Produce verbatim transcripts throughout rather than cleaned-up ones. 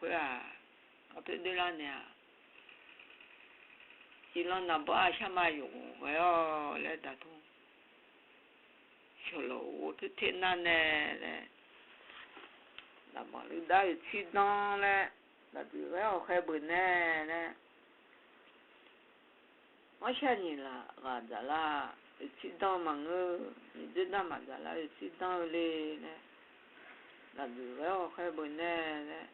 Khoer-aq, arpoer doerlar naeq-aq, ciqlanq naqbawr-aq sharma yawqghaq ghae-awr laer daqtmr. Shawqlawq ghof-eu poerter nar nae laer, naqbawr luiv dar oeqtsir danr laer, daqduiq ghae-awr khaer beuq nae laer, ghanrshar nyiq laf ghaq dzaqlar oeqtsir danr-eu maqngeur, nyiq dzoer darmaf dzaqlar oeqtsir danr-eu le laer, daqduiq ghae-awr khaer beuq nae laer,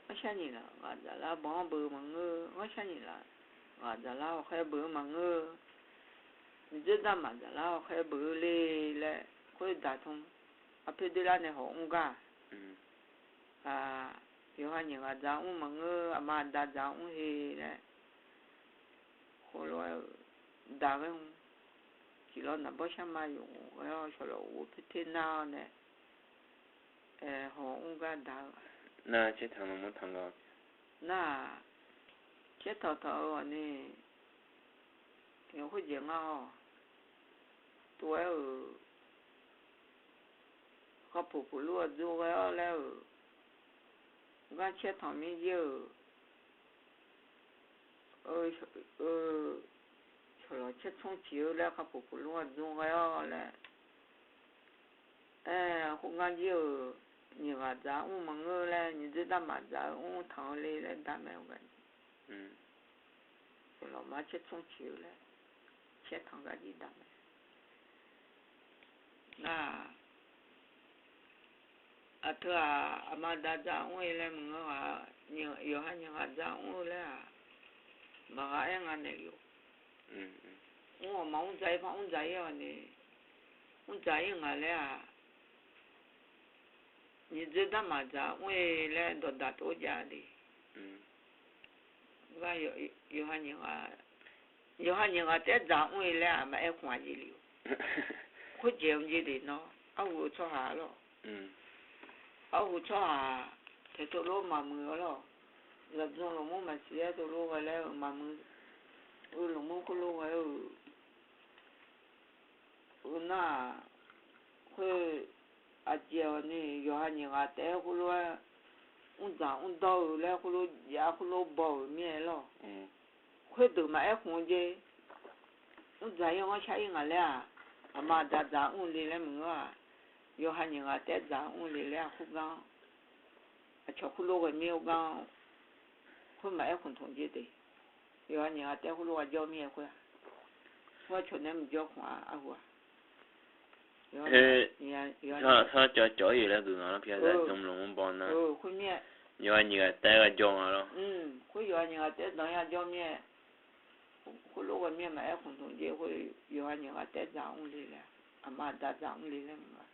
ghanrshar nyiq laf ghaq dzaqlar banq-anr beuq-eu maqngeur, ghanrshar nyiq laf ghaq dzaqlar hawkhaer beuq-eu maqngeur, nyiq dzoer darmaf dzaqlar hawkhaer beuq-eu le laer, khoer daqtmr. Arpoer doerlar nae hawq mr gar, yawqha nyiq ghaq dzaq mr maqngeur, aqma aqda dzaq mr he laer, khoerlof-aer-euq daq ghaer mr. Ciqlanq naqbawr sharma yawqghaq ghae-awr shawqlawq ghof-eu poerter nar-awr nae, hawq mr gar daq-eu. Nar caer tanq lmqmr tanq ga. Nar-aq, caer tanq tanq-eu ghawqni, khoerjeq ngar-awq. Tov-aer-euq khavpuq puqlur aqdzur ghae-awr laer-euq, gar caer tanq mir jir-euq, shawqlawq caer tsmr ciq-eu laer khavpuq puqlur aqdzur ghae-awr laer, aer, khoergar jir-euq, nyiq ghaq dzaq mr maqngeur laer, nyiq dzoer darmaf dzaq-eu mr tanq-eu le laer daq mae-eu gar. Shawqlawq mar caer tsmr ciq-eu laer, caer tanq gar jir daq mae. Nar-aq, aqteu-aq, aqma aqda dzaq mr-ir laer maqngeur-aq, yawqha nyiq ghaq dzaq mr-eu laer-aq, maqghaq aer nga naeqluf. Mr-awq ma mr dzaq-ir par mr dzaq-ir-awq ni, mr dzaq-ir nga laer-aq, nyiq dzoer darmaf dzaq mr-ir laer dawqdaq tov jav de. Yawqha nyiq ghaq taef-aer dzaq mr-ir laer-aq maqaer khmq-a jeq le-or. Khoerjeq mr jeq de nawr arhu-eu tsawrhaq lawr. Arhu tsawrhaq taeq tov lof maqmuiq-awr lawr. Zaqdzan lmqmr maqsiq-aer tov lof ghae laer-euq maqmuiq. Lmqmr khoerlof ghae-eu, nar-aq, khoer aqjeq-awq ni yawqha nyiq ghaq taef-aer khoerlof-aer mrdzaq mrdawr-eu laer khoerlof jav khoerlof baw-euq mir-aer lawr. Khoerdeuq maqaer khmq-eu jeq. Mrdzaq-ir ghanrshar-ir nga laer-aq, aqma aqda dzaq mr le laer maqngeur-aq, yawqha nyiq ghaq taef-aer dzaq mr le laer-aq khoergar-anr, aqcawq khoerlof ghae mir-eu gar-anr, khoer maqaer khmq tmq jeq de. Yawqha nyiq ghaq taef-aer khoerlof ghaq jawr mir-aer khoer-aq, khoer aqcawq nae mqjawr khmq-a arhu-aq. Sar cawv cawv-ir-euq laer guiqlanq lar pyaer zaq jmq lmqmr baw nar. Khoermir-aer, yawqha nyiq ghaq taef-aer ghaq jawr nga lawr. Khoer yawqha nyiq ghaq taef-aer danq-ir ghaq jawr mir-aer, khoerlof ghae mir-aer maqaer khmq tmq jeq khoer yawqha nyiq ghaq taef-aer dzaq mr le laer, aqma aqda dzaq mr le laer maqngeur-a.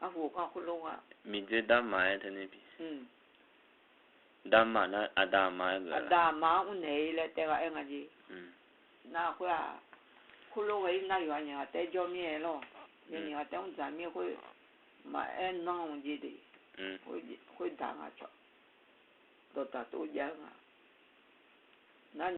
Arhu gar khoerlof-aer miqdzer darmaf-aer teunae bi. Darmaf nar aqda aqma-aer geuf-a. Aqda aqma-anr mrnaeq-ir laer taef ghaq aer nga jeq. Nar khoer-aq, khoerlof ghae-ir nar yawqha nyiq ghaq taef-aer jawr mir-aer lawr. Yawqha nyiq ghaq taef-aer mrdzaq mir-aer khoer maqaer nanr-eu jeq de. Khoerdaq nga cawq. Dawqdaq tov jav-eu nga. Nar